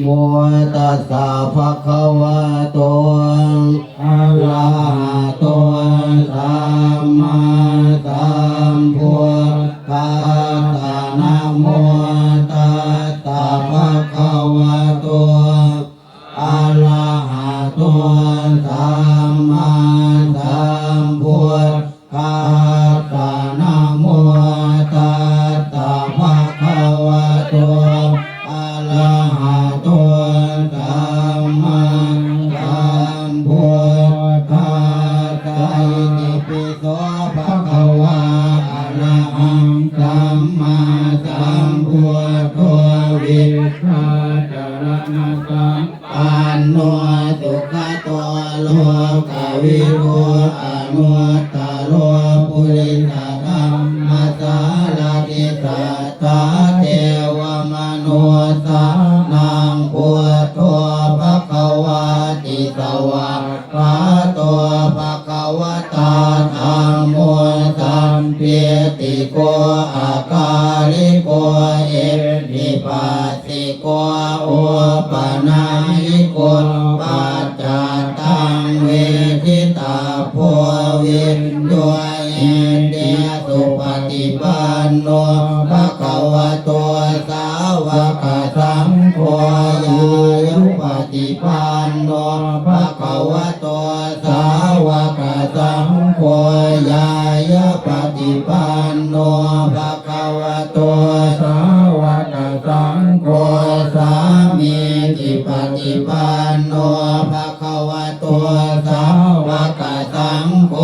ໂມຕັດສະ ພະຄະວະໂຕ ອະລະຫະໂຕ ສຳມາສຳພຸດທັດສະ ນະໂມຕັດສະ ພະຄະວະໂຕ ອະລະຫະໂຕ ສຳມາສຳພຸດທັດສະ ນະໂມຕັດສະ ພະຄະວະໂຕ ອະລະຫະໂຕ ສຳມາສຳພຸດທັດສະ ອິຕິປິໂສ ພະຄະວາ ອະລະຫັງ ສຳມາສຳພຸດໂທ ວິຊາຈະລະນະສຳ ປັນໂນ ສຸກະໂຕ ໂລກະວິທູ ອະນຸດຕະໂລ ປຸລິສະທຳມະສາລະຖິ ສັດຖາເທວະມະນຸດສານັງ ພຸດໂທ ພະຄະວາຕິ ສະຫວາກ ຂາໂຕ ພະຄະວະຕາ ທຳໂມ ສັນທິດຖິໂກ ອາກາລິໂກ ເອຫິປັດສິໂກ ໂອປະນາຍິໂກ ປັດຈັດຕັງ ເວທິຕັບໂພ ວິນໂຍ ເອເຕ ສຸປະຕິປັນໂນ ພະຄະວະໂຕ ສາວະກະສັງໂຄ ຍາຍາປະຕິປັນໂນ ພະຄະວະໂຕ ສາວະກະສັງໂຄ ຍາຍາປະຕິປັນໂນ ພະຄະວະໂຕ ສາວະກະສັງໂຄ ສາມີຈິປະຕິປັນໂນ ພະຄະວະໂຕ ສາວະກະສັງໂຄ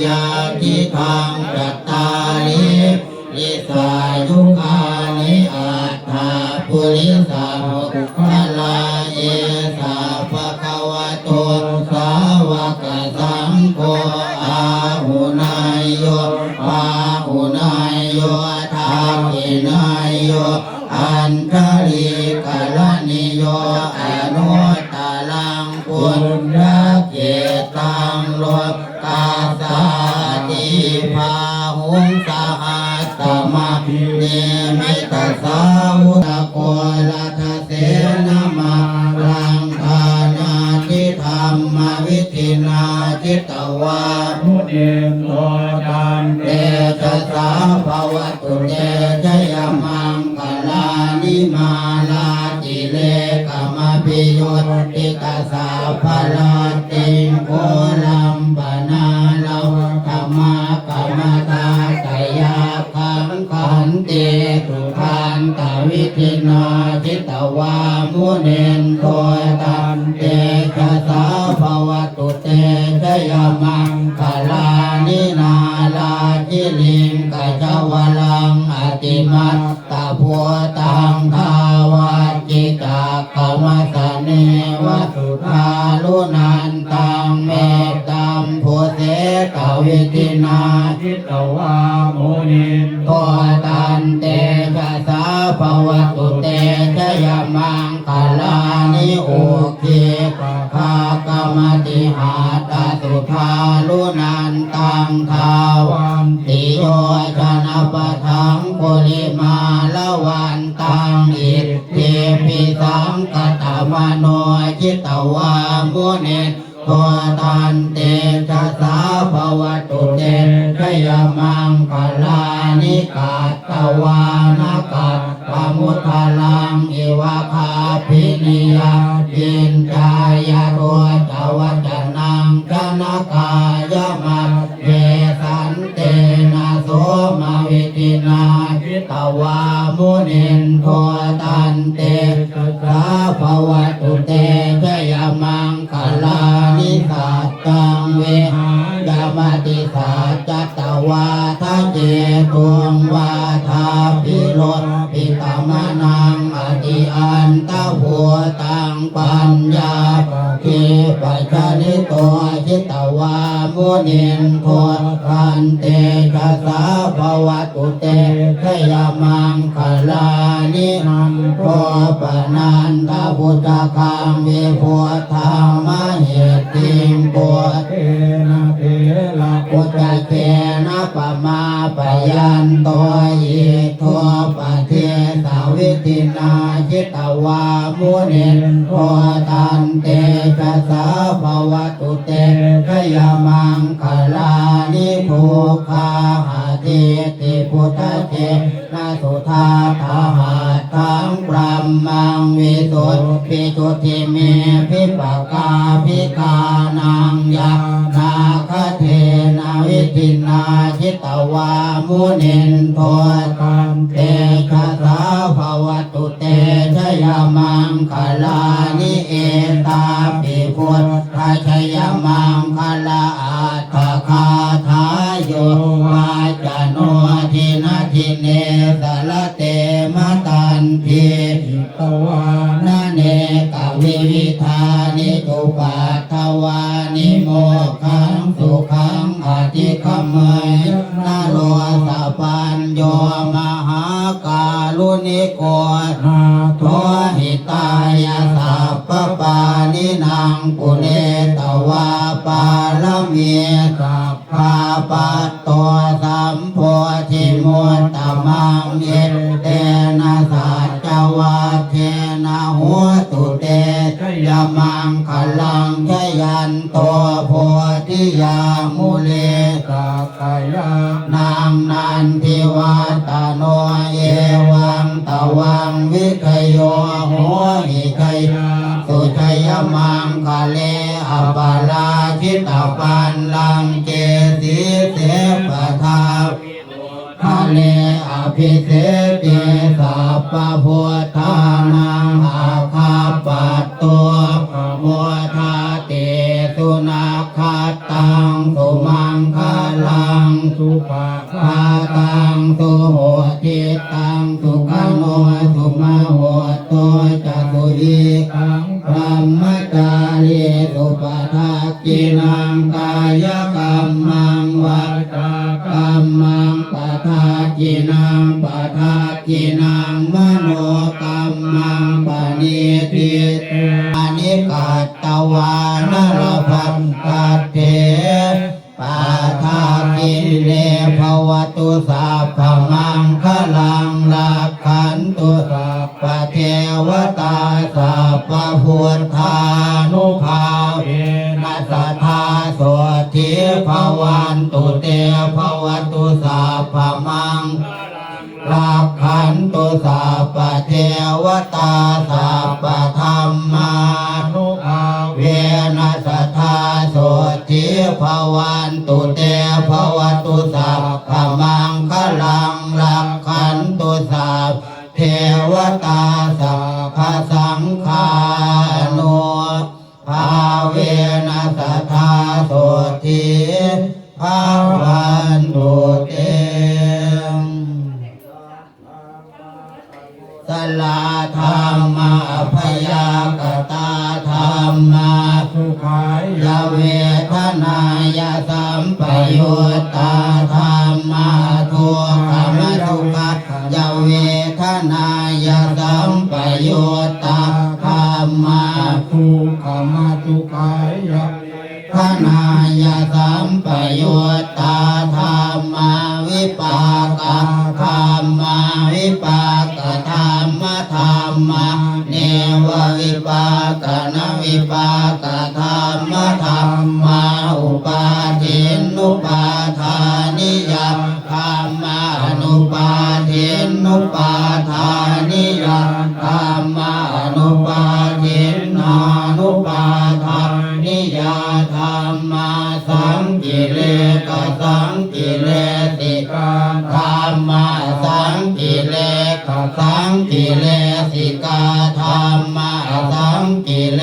ຍະທິທັງ ຈັດຕາລິ ປຸລິສະຍຸຄານິ ອັດຖະປຸລິສະບຸກຄະລາ ເອສະ ພະຄະວະໂຕ ສາວະກະສັງໂຄ ອາຫຸເນຍໂຍ ປາຫຸເນຍໂຍ ທັກຂິເນຍໂຍ ອັນຈະລີກະລະນີໂຍ ອະນຸດຕະລັງ ປຸນຍະເຂດຕັງ ໂລກາສາຕິ ພາຫຸງ ສະຫັດສະມະ ວິນິມມິຕະສາວຸດທະໂກ ລະທະເສນະມາລັງ ທານາທິທຳມະວິທິນາ ຈິດຕະວາ ມຸນິນໂທ ຕັນເຕຈະສາ ພະວະຕຸເຕ ຈະຍະມັງຄະລານິ ມາລາ ທິເລກະມະພິໂຍຕິຕະສາພະລັດຕິງ ໂຄລັມປະນາລະວະກະມາກະມະທາຕະຍາຄັງ ຂັນຕິສຸທັນຕະວິທິນາ ຈິດຕະວາ ມຸນິນໂທ ຕັນເຕຈະສາ ພະວະຕຸເຕ ຈະຍະມັງຄະລານິ ນາລາຄິລິງກະຈະວະລັງ ອະຕິມັດ ຕະພຸດທັງ ທາວັດກິຈັກກະມັດສະເນວະ ສຸທາລຸນັນຕັງ ເມດຕຳພຸເສຕະວິທິນາ ຈິດຕະວາ ມຸນິນໂທ ຕັນເຕຈະສາ ພະວະຕຸເຕ ຈະຍະມັງຄະລານິ ອຸກ ຄີປະຄາກະມະຕິຫັດຕະ ສຸທາລຸນັນຕັງ ທາວັນຕິໂຍຈະນະປະທັງ ກຸລິມາລະວັນຕັງ ອິດທິພິສັງຄະຕະມະໂນ ຈິດຕະວາ ມຸນິນໂທ ຕັນເຕຈະສາ ພະວະຕຸເຕ ຈະຍະມັງຄະລານິ ກາດຕະວານະກັດ ປະມຸດທະລັງ ອິວະຄາພິນິຍາ ຈິນຈາຍະໂທຈະວັດຈະນັງ ຈະນະກາຍະມັດເຍ ສັນເຕນະໂສມະວິທິນາ ຈິດຕະວາ ມຸນິນໂທ ຕັນເຕຈະສາ ພະວະຕຸເຕ ຈະຍະມັງຄະລານິ ສັດ ຕັງ ວິຫາຍະມະຕິສັດຈະຕະວາທະເຈຕຸງ ວາທາພິໂລພິຕະມະນັງ ອະຕິອັນຕະພູຕັງ ປັນຍາປະທີປະຈາລິໂຕ ຈິດຕະວາ ມຸນິນໂທ ຕັນເຕຈະສາ ພະວະຕຸເຕ ຊະຍະມັງຄະລານິ ນັນໂທປະນັນທະພຸດທະຄັງ ວິພຸດທະມະຫິດຖິງ ປຸດເທນະເຖລະປຸດທະເຄນະປະມາປະຍັນໂຕ ອິດໂທປະເທສະວິ ວິທິນາຈິດຕະວາມຸນິນໂທ ຕັນເຕຈະສາພະວະຕຸເຕ ຊະຍະມັງຄະລານິ ປຸກຄາຫາດິດຖິ ພຸດທະເຈນະສຸທັດຖະຫັດຖັງ ບຣຳມັງວິສຸດທິຈຸດທິເມພິປະກາພິຄານັງ ຍານາຄະເທນະ ວິທິນາຈິດຕະວາມຸນິນໂທ ຕັນເຕຈະສາພະວະຕຸເຕ ຊະຍະມັງຄະລານິ ເອຕາປິ ພຸດທະຊະຍະມັງຄະລາອັດຖະກາຖາ ໂຍວາຈະໂນ ດິນະດິເນ ສະລະເຕ ມະຕັນທີ ຕະວານະເນກະວິວິທານິ ຈຸປັດຖະວານິ ໂມກຂັງສຸຂັງ ອະທິກະເມຍະ ນະໂລສະປັນໂຍ ມະຫາກາລຸນິໂກ ນາໂຖ ຫິຕາຍະ ສັບພະປານິນັງ ປຸເນຕະວາ ປາລະມີ ສັບພາປັດໂຕ ສຳໂພທິມຸດຕະມັງ ເອເຕນະ ສັດຈະວັດເທນະ ໂຫຕຸເຕ ຊະຍະມັງຄະລັງ ຈະຍັນໂຕ ໂພທິຍາມຸເລ ສັກກະຍານັງ ນັນທິວັດຕະໂນ ເອວັງຕະວັງ ວິທະໂຍ ໂຫຫິ ຊະຍາ ສຸ ຊະຍະມັງຄະເລ ອະປະລາຈິດຕະບັນລັງເກ ສີເສປະທາ ທະເລ ອະພິເສເກ ສັບພະພຸດທານັງ ອາຄັບປັດໂຕ ປະໂມທາຕິ ສຸນັກຂັດຕັງ ສຸມັງຄະລັງ ສຸພະ ພະຕັງ ສຸໂຫຕິຕັງ ສຸຂະໂນ ສຸມະໂຫໂຕ ຈະສຸອີກຂັງ ກຳມະຈາລີ ສຸປະທັກກິນັງ ກາຍະກຳມັງ ວາຈາກຳມັງ ປະທັກກິນັງ ປະທັກກິນັງ ມະໂນກຳມັງ ປະນິທິ ອານິ ກະ ຕະວານະລະພັນຕະເທ ປະທັກກິເນ ພະວະຕຸ ສັບພະມັງຄະລັງ ລັກຂັນຕຸ ສັບພະເທວະຕາ ສັບພະພຸດທານຸພາເວນະ ສະທາໂສດຖີ ພະວັນຕຸເຕ ພະວະຕຸ ສັບພະມັງ ລັກຂັນຕຸ ສັບພະເທວະຕາ ສັບພະທຳມານຸພາເວນະ ສະທາໂສດຖີ ພະວັນຕຸເຕ ພະວະຕຸ ສັບພະມັງຄະລັງ ລັກຂັນຕຸ ສັບພະເທວະຕາ ສັບພະສັງຄານຸພາເວນະ ສະທາໂສດຖີ ພະວັນຕຸເຕ ສະລາທຳມາ ອະພະຍາກະຕາທຳມາ ສຸຂາຍະເວທະນາຍະ ສຳປະຍຸດຕາທຳມາ ທຸກຂະມະສຸຂາຍະເວທະນາຍະ ສຳປະຍຸດຕາທຳມາ ທຸກຂະມະສຸຂາຍະ ທະນາຍະ ສຳປະຍຸດຕາທຳມາ ວິປາກະທຳມາ ວິປາກະທຳມະທຳມາ ເນວະວິປາກະນະ ວິປາກະທຳມະທຳມາ ອຸປາທິນນຸປາທານິຍະ ທຳມາ ອະນຸປາທິນນຸປາທານິຍະ ທຳມາ ອະນຸປາທິນນານຸປາທານິຍະ ທຳມາ ສັງກິເລກະສັງກິເລສິກາ ທຳມາ ສັງກິເລກະສັງກິເລສິກາ ທຳມາ ອະສັງກິເລ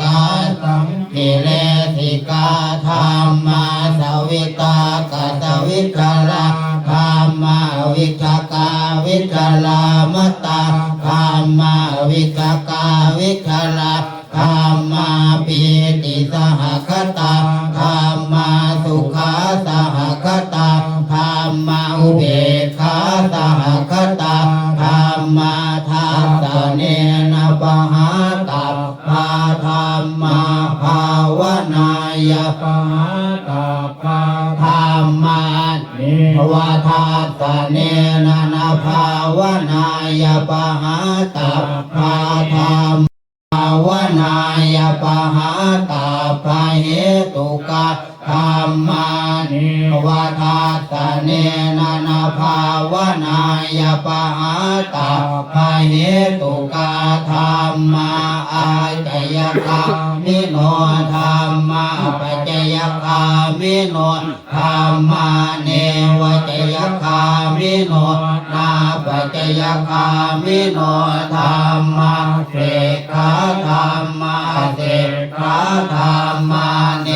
ກະສັງ ກິເລສິກາ ທຳມາ ສະວິຕາກະສະວິຈາລາ ທຳມາ ວິຈາກາວິຈາລາມະຕາ ທຳມາ ວິຈາກາວິຈາລາ ທຳມາ ປີຕິສະຫະຄະຕາ ທຳມາ ສຸຂາສະຫະຄະຕາ ທຳມາ ອຸເບກຂາສະຫະຄະຕາ ທຳມາ ທັດສະເນນະປະຫາຕັບ ພາ ທຳມາ ພາວະນາຍະ ປະຫາຕັບພາ ທຳມາ ເນວະທັດ ສະເນນະນະ ພາວະນາຍະ ປະຫາຕັບພະທຳ ພາວະນາຍະ ປະຫາຕັບພະເຫຕຸກະທຳມາ ເນວະທັດສະເນນະນະ ພາວະນາຍະ ປະຫາຕັບພະເຫຕຸກະທຳມາ ອາຈະຍະຄາມິໂນທຳມາ ປັດຈະຍະຄາມິໂນທຳມາ ເນວະຈະຍະຄາມິໂນ ນາປັດຈະຍະຄາມິໂນທຳມາ ເສກຂາທຳມາ ເສກຂາທຳມາ ເນ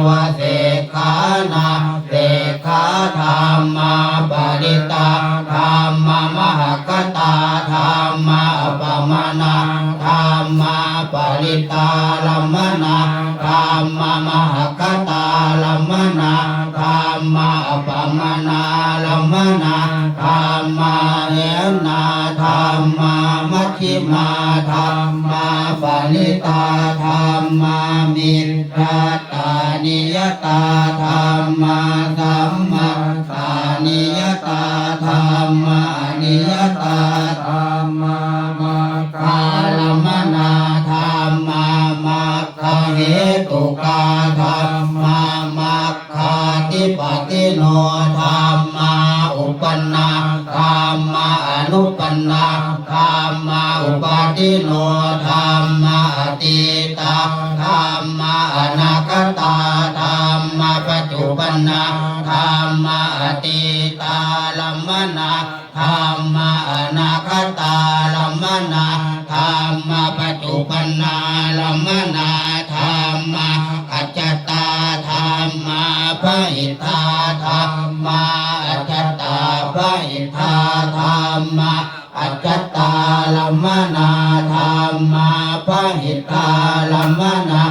ວະເສກຂານາ ເສກຂາທຳມາ ປະລິດຕາທຳມາ ມະຫະກະຕາທຳມາ ອັບປະມານາທຳມາ ປະລິດຕາລະມະນາທຳມາ ມະຫະກະຕາລະມະນາທຳມາ ອັບປະມານາລະມະນາທຳມາ ເຫນນາທຳມາ ມັດຖິມາທຳມາ ປະນິດຕາທຳມາ ມິດ ທັດຕານິຍະຕາທຳມາ ສັມມັດຕານິຍະຕາທຳມາ ອະນິຍະຕາທຳມາ ມັກຂາລະມະນາທຳມາ ມັກຂະເຫຕຸກາທຳມາ ມັກຂາທິປະຕິໂນທຳມາ ອຸປັນນາທຳມາ ອະນຸປັນນາ ທຳມາ ອຸປາທິໂນທຳມາ ອະຕີຕາທຳມາ ອະນາຄະຕາທຳມາ ປັດຈຸບັນນາທຳມາ ອະຕີຕາລະມະນາທຳມາ ອະນາຄະຕາລະມະນາທຳມາ ປັດຈຸບັນນາລະມະນາທຳມາ ອັດຈະຕາທຳມາ ພະຫິດຖາທຳມາ ອັດຈະຕາພະຫິດຖາທຳມາ ອັດຈະຕາລະມະນາທຳມາ ພະຫິດຖາລະມະນາ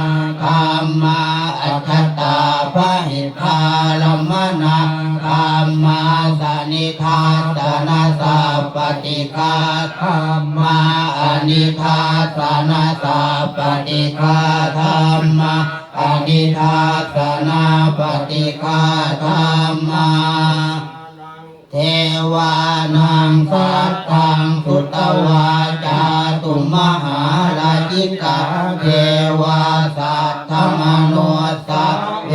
ທຳມາ ອັດຈະຕາພະຫິດຖາລະມະນາທຳມາ ສະນິທັດສະນະສັບປະຕິຄາທຳມາ ອະນິທັດສະນະສັບປະຕິຄາທຳມາ ອະນິທັດສະນະປະຕິຄາທຳມາ ເທວານັງສັດທັງສຸດຕະວາ ຈາຕຸມະຫາລາຊິກາ ເທວາສັດທະມະນຸດສະເວ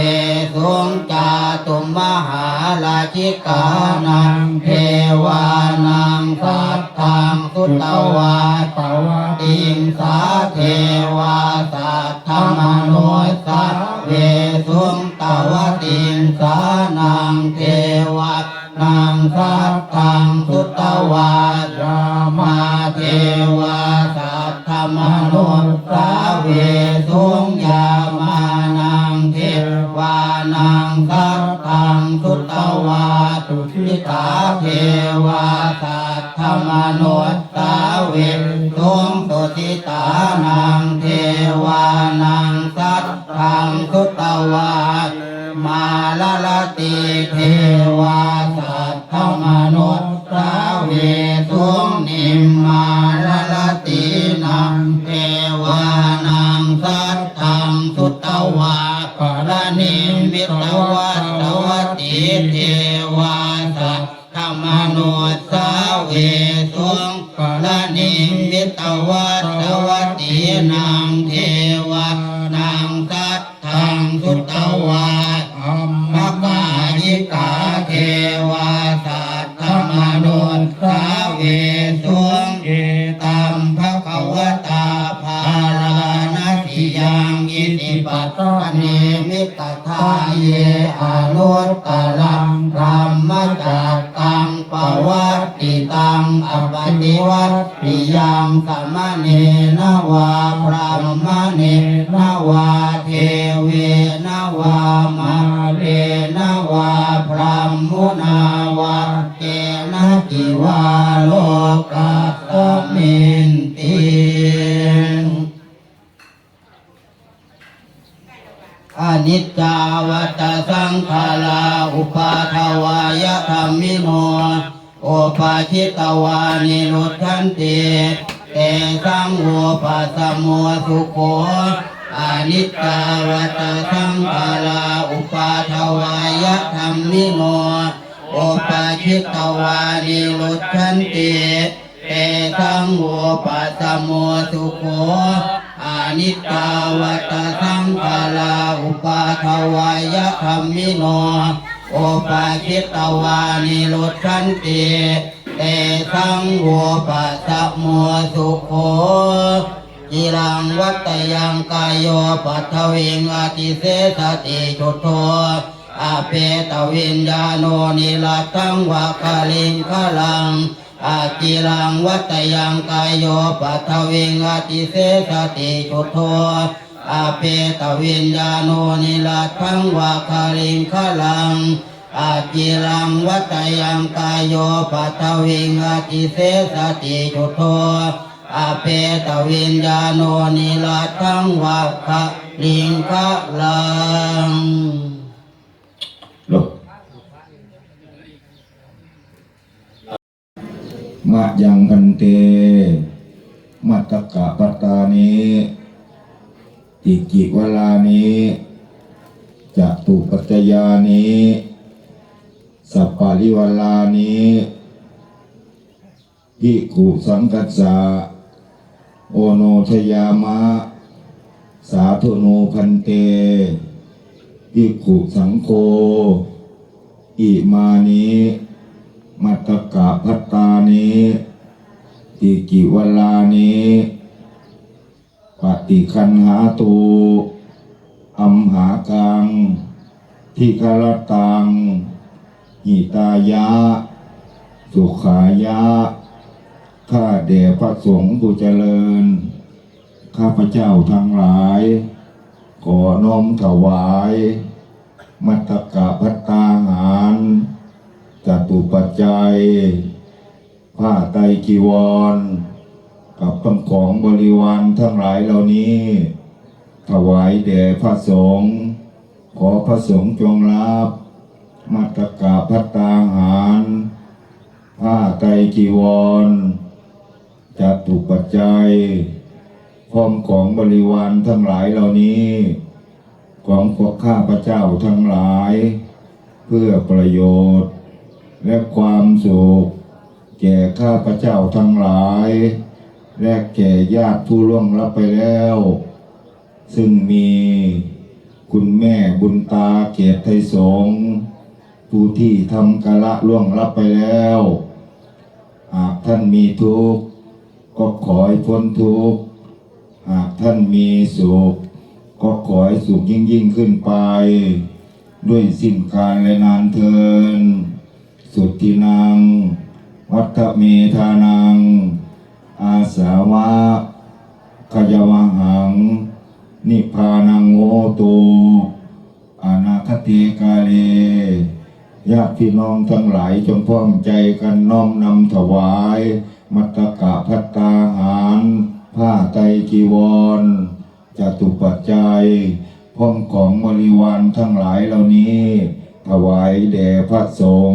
ສຸງ ຈາຕຸມະຫາລາຊິການັງ ເທວານັງສັດທັງສຸດຕະວາ ຕະວະຕິງສາ ເທວາສັດທະມະນຸດສະເວສຸງ ຕະວະຕິງສານັງ ເທວານັງສັດທັງສຸດຕະວາ ຍາມາ ເທວາສັດທະມະນຸດສາເວສຸງ ຍາມານັງ ເທວານັງສັດທັງສຸດຕະວາ ຕຸສິຕາ ເທວາສັດທະມະນຸດສາເວສຸງ ຕຸສິຕານັງ ເທວານັງສັດທັງສຸດຕະວາ ມາລະລະຕິ ເທວາສັດທະມະນຸດສາເວສຸງ ນິມມາລະລະຕິນັງ ເທວານັງສັດທັງສຸດຕະວາ ປະລະນິມມິດຕະວັດຕະວະຕິ ເທວາສັດທະມະນຸດສາເວສຸງ ປະລະນິມມິດຕະວັດຕະວັດຕີນັງ ເທວານັງສັດທັງສຸດຕະວາ ອັມມະກາຍິກາ ເທວາສັດທະມະນຸດສາເວສຸງ ເອຕັມພະຄະວະຕາ ພາລານະສີຍັງ ອິຕິປັດຖະເນມິຕະ ທາເຍ ອະນຸດຕະລັງ ທຳມະຈັກກັງ ປະວັດຕິຕັງ ອະປະຕິວັດຕິຍັງ ສະມະເນນະວາ ບຣາມະເນນະວາ ເທເວນະວາ ມາເລນະວາ ບຣາມມຸນາວາ ເກນະຈິວາ ໂລກັດສະມິນຕິ. ອະນິດຈາວັດຕະສັງຂາລາ ອຸປາທະວາຍະທຳມິໂນ ອຸປາທິດຕະວານິລຸດທັນຕິ ເຕສັງ ອຸປະສະໂມ ສຸໂຂ ອະນິດຈາວັດຕະສັງຂາລາ ອຸປາທະວາຍະທຳມິໂນ ອຸປະຈິດຕະວານິລຸດສັນຕິ ເຕສັງວູປະຊະໂມສຸໂຂ. ອະນິດຕາວັດຕະສັງຂາລາ ອຸປາທະວາຍະທຳມິໂນ ອຸປະຈິດຕະວານິລຸດສັນຕິ ເຕສັງວູປະຊະໂມສຸໂຂ. ຈິລັງວັດຕະຍັງກາໂຍ ປັດຖະວິງອະຕິເສສະຕິ ຈຸດໂທ ອະເປຕະວິນຍາໂນ ນິລັດທັງວະຄະລິງຄະລັງ. ອະຈິລັງວັດຕະຍັງກາໂຍ ປັດຖະວິງອະຕິເສສະຕິ ຈຸດໂທ ອະເປຕະວິນຍາໂນ ນິລັດທັງວະຄະລິງຄະລັງ. ອະຈິລັງວັດຕະຍັງກາໂຍ ປັດຖະວິງອະຕິເສສະຕິ ຈຸດໂທ ອະເປຕະວິນຍາໂນ ນິລັດທັງວະຄະລິງຄະລັງ. ລົບ. ມະຍັງພັນເຕ ມັດຕະກະພັດຕານິ ຕິກິວະລານິ ຈະຕຸປັດຈະຍານິ ສັບປະລິວາລານິ ພິກຂຸສັງຄັດສະ ໂອໂນຊະຍາມະ ສາທຸໂນພັນເຕ ພິກຂຸສັງໂຄ ອິມານິ ມັດຕະກະພັດຕານິ ຕິກິວະລານິ ປະຕິຄັນຫາຕຸ ອັມຫາກັງ ທິຄະລະຕັງ ຫິຕາຍະ ສຸຂາຍະ. ຂ້າແດ່ພະສົງຜູ້ຈະເລີນ, ຂ້າພະເຈົ້າທັງຫຼາຍ ຂໍນ້ອມຖວາຍ ມັດຕະກະພັດຕາຫານ, ຈະຕຸປັດໄຈ ຜ້າໄຕຈີວອນ ກັບເຄື່ອງຂອງບໍລິວານທັງຫຼາຍເຫຼົ່ານີ້ ຖວາຍແດ່ພະສົງ. ຂໍພະສົງຈົ່ງຮັບ ມັດຕະກະພັດຕາຫານ, ຜ້າໄຕຈີວອນ, ຈະຕຸປັດໄຈ ພ້ອມຂອງບໍລິວານທັງຫຼາຍເຫຼົ່ານີ້ ຂອງພວກຂ້າພະເຈົ້າທັງຫຼາຍ ເພື່ອປະໂຫຍດ ແລະ ຄວາມສຸກ ແກ່ຂ້າພະເຈົ້າທັງຫຼາຍ ແລະ ແກ່ຍາດຜູ້ລ່ວງລັບໄປແລ້ວ ຊຶ່ງມີຄຸນແມ່ບຸນຕາ ເກດໄທສົງ ຜູ້ທີ່ທຳກາລະລ່ວງລັບໄປແລ້ວ. ຫາກທ່ານມີທຸກ ກໍຂໍໃຫ້ພົ້ນທຸກ, ຫາກທ່ານມີສຸກ ກໍຂໍໃຫ້ສຸກຍິ່ງໆຂຶ້ນໄປ ດ້ວຍສິ້ນການແລະນານເທີນ. ສຸດທິນັງ ວັດທະເມທານັງ ອາສາວະຂະຍະວະຫັງ ນິບພານັງໂຫຕຸ ອະນາຄະເຕກາເລ. ຍາດພີ່ນ້ອງທັງຫຼາຍ ຈົ່ງພ້ອມໃຈກັນນ້ອມນຳຖວາຍ ມັດຕະກະພັດຕາຫານ, ຜ້າໄຕຈີວອນ, ຈະຕຸປັດໄຈ ພ້ອມຂອງບໍລິວານທັງຫຼາຍເຫຼົ່ານີ້ ຖວາຍແດ່ພະສົງ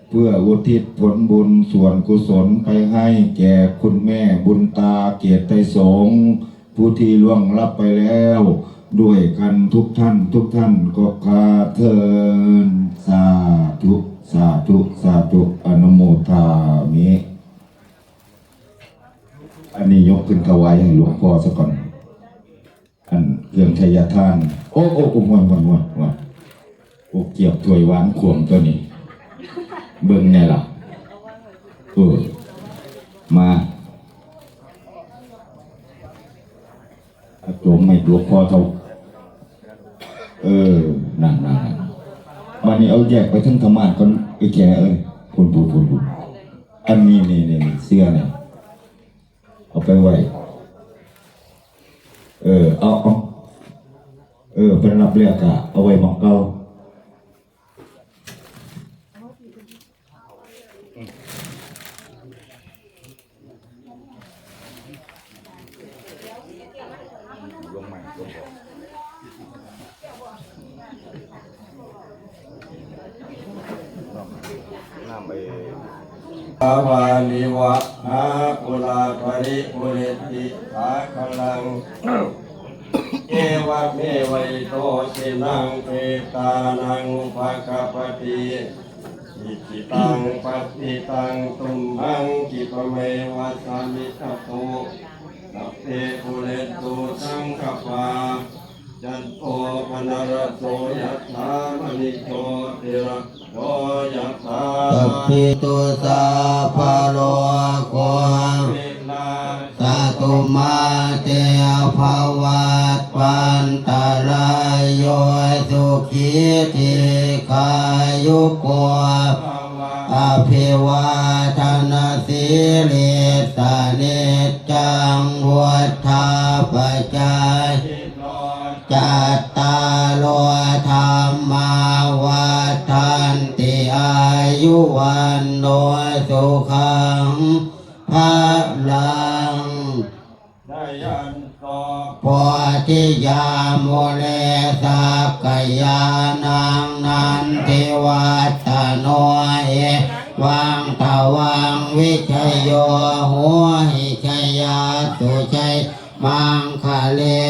ເພື່ອອຸທິດຜົນບຸນສ່ວນກຸສົນໄປໃຫ້ແກ່ຄຸນແມ່ບຸນຕາ ເກດໄຕສົງ ຜູ້ທີ່ລ່ວງລັບໄປແລ້ວ ດ້ວຍກັນທຸກທ່ານ ທຸກທ່ານກໍຂ້າເທີນ. ສາທຸ ສາທຸ ສາທຸ ອະນຸໂມທາມິ. ອັນນີ້ຍົກຂຶ້ນຖວາຍໃຫ້ຫຼວງພໍ່ຊະກ່ອນ. ອັນເຄື່ອງໄທຍະທານ ໂອ້ ໂອ້ ໂອ້ ໂອ້ຍ ໂອ້ຍ ໂອ້ຍ ໂອ້ຍ ໂອ້ ກຽບຖ້ວຍວາງຂວມຕົວນີ້ ເບິ່ງແດ່ລະ. ເອີ ມາ ໂຈມໃຫ້ຫຼວງພໍ່ເຖົ້າ. ເອີ ນັ້ນ ນັ້ນ ນັ້ນ. ບາດນີ້ເອົາແຍກໄປເທິງທຳມາດກ່ອນ ໄອ້ແຂເອີຍ. ພຸ້ນ ພຸ້ນ ພຸ້ນ ພຸ້ນ. ອັນນີ້ ນີ້ ນີ້ ເສື້ອນີ້ ເອົາໄປໄວ້. ເອີ ເອົາ ເອົາ ເອີ ເພິ່ນຮັບແລ້ວກະເອົາໄວ້ໝ່ອງເກົ່າ. ສາວາລິວະຫາປຸລາປະລິປຸເຣນຕິສາຄະລັງ ເອວະເມວະອິໂຕ ທິນັງ ເປຕານັງ ອຸປະກັບປະຕິ. Icchitaṃ patthitaṃ tumhaṃ khippameva samijjhatu, sabbe pūrentu saṅkappā, cando paṇṇaraso yathā, maṇi jotiraso yathā. Sabbītiyo vivajjantu, sabbarogo vinassatu, mā te bhavatvantarāyo, sukhī dīghāyuko bhava. Abhivādanasīlissa niccaṃ vuḍḍhāpacāyino, cattāro dhammā vaḍḍhanti, āyu vaṇṇo sukhaṃ balaṃ. Jayanto bodhiyā mūle sakyānaṃ nandivaḍḍhano, evaṃ tvaṃ vijayo hohi, jayassu jayamaṅgale,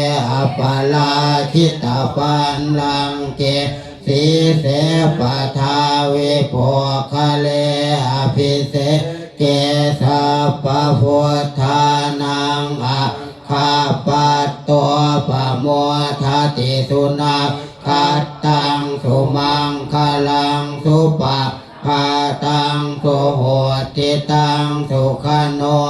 aparājitapallaṅke, sīse paṭhavipokkhare, abhiseke sabbabuddhānaṃ, aggappatto pamodati. Sunakkhattaṃ sumaṅgalaṃ, supabhātaṃ suhuṭṭhitaṃ, sukhaṇo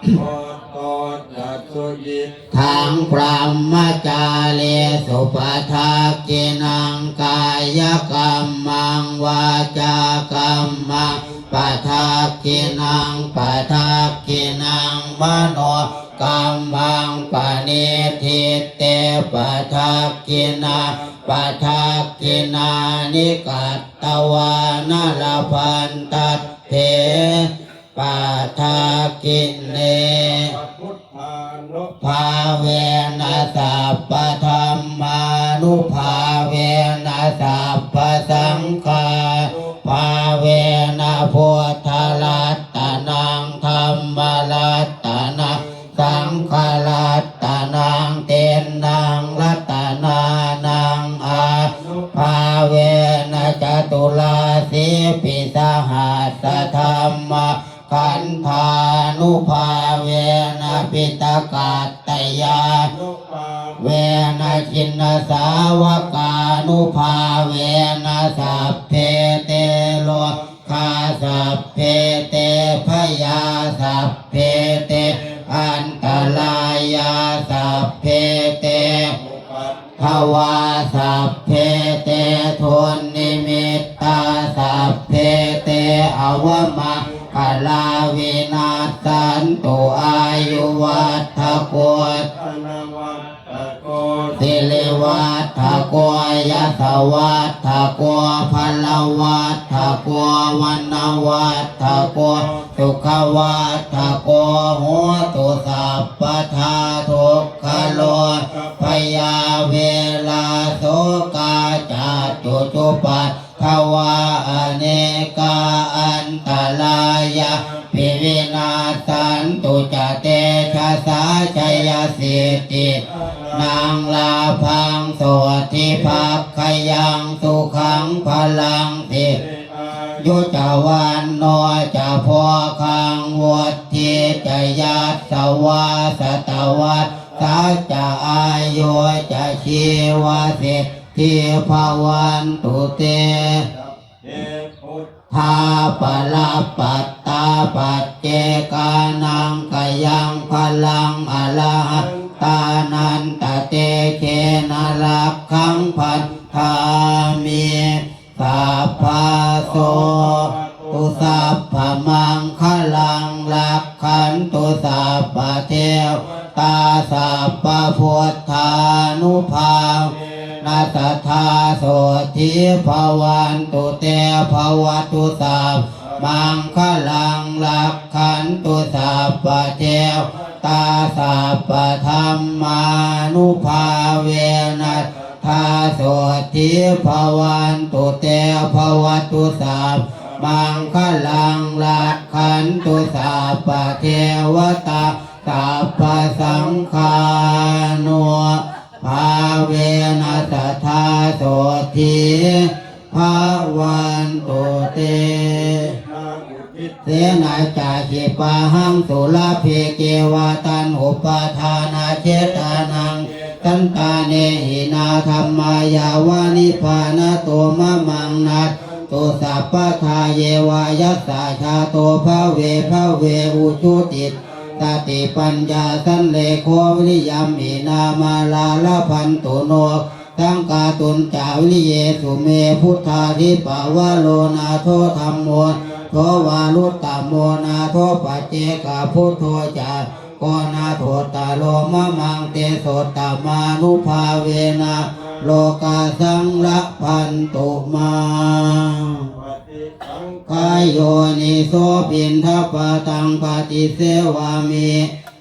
sumuhutto ca suyiṭṭhaṃ brahmacārisu, padakkhiṇaṃ kāyakammaṃ, vācākammaṃ padakkhiṇaṃ, padakkhiṇaṃ manokammaṃ, paṇidhī te padakkhiṇā, padakkhiṇāni katvāna, labhantatthe padakkhiṇe. Sabbadhammānubhāvena, sabbadhammānubhāvena, sabbasaṅghānubhāvena, buddharatanaṃ, dhammaratanaṃ, saṅgharatanaṃ, tiṇṇaṃ ratanānaṃ ānubhāvena, caturāsītisahassadhammakkhandhānubhāvena, piṭakattayānubhāvena, jinasāvakānubhāvena, sabbe te ro gā sabbe te bhayā sabbe te antarāyā sabbe te upaddavā sabbe te dunnimittā sabbe te avamaṅgalā vinassantu. Āyuvaḍḍhako dhanavaḍ ḍḍhako sirivaḍḍhako yasavaḍḍhako balavaḍḍhako vaṇṇavaḍḍhako sukhavaḍḍhako hotu sabbadā. Dukkharogabhayā verā sokā sattu cupaddavā anekā antarāyāpi vinassantu ca tejasā. Jayasiddhi dhanaṃ lābhaṃ sotthi bhāgyaṃ sukhaṃ balaṃ siri āyu ca vaṇṇo ca bhogaṃ vuḍḍhī ca yasavā satavassā ca āyū ca jīvasiddhī bhavantu te. Sabbe buddhā balappattā paccekānaṃ kayaṃ balaṃ arahantānantatejena rakkhaṃ bandhāmi. Sabbaso bhavatu sabbamaṅgalaṃ rakkhantu sabbadevatā sabbabuddhānubhāvena sadā sotthī bhavantu te. Bhavatu sabbamaṅgalaṃ rakkhantu sabbadevatā sabbadhammānubhāvena sadā sotthī bhavantu te. Bhavatu sabbamaṅgalaṃ rakkhantu sabbadevatā sabbasaṅghānubhāvena sadā sotthī bhavantu te. ເສນາຈາຄີປາຫັງ ສຸລາເພເກວະ ຕັນຫູປາທານາເຊຕານັງ ເຂສັນຕາເນຫິນາ ທຳມາຍາວະ ນິບພານະໂຕ ມະມັງ ນັດ ຕຸ ສັບພະທາ ເຍວະ ຍັດສະ ຊາໂຕ ພະເວ ພະເວ ອຸຊຸຕິ ສະຕິປັນຍາ ສັນເລໂຄ ວິລິຍຳຫິນາ ມາລາລະພັນຕຸໂນ ສັງກາຕຸນຈາ ວິລິເຍ ສຸເມ ພຸດທາທິປະວະໂລ ນາໂທ ທຳໂມ ໂທ ວາລຸດຕະໂມ ນາໂທ ປັດເຈກະ ພຸດໂທ ຈາ ໂກ ນາໂທ ຕະໂລ ມະມັງ ເຕໂຊ ຕະມານຸພາເວນະ ໂລກາສັງ ລະພັນຕຸ ມາ ປະຕິສັງຂາ ໂຍນິໂສ ປິນທະປາຕັງ ປະຕິເສວາມິ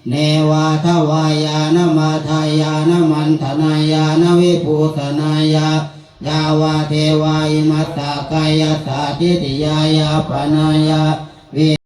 ເນວາທະວາຍານະ ມາທາຍານະ ມັນທະນາຍານະ ວິພູສະນາຍາ ຍາວະເທວາ ອິມັດສະກາຍະສະ ທິຕິຍາຍາປະນາຍາ ວິ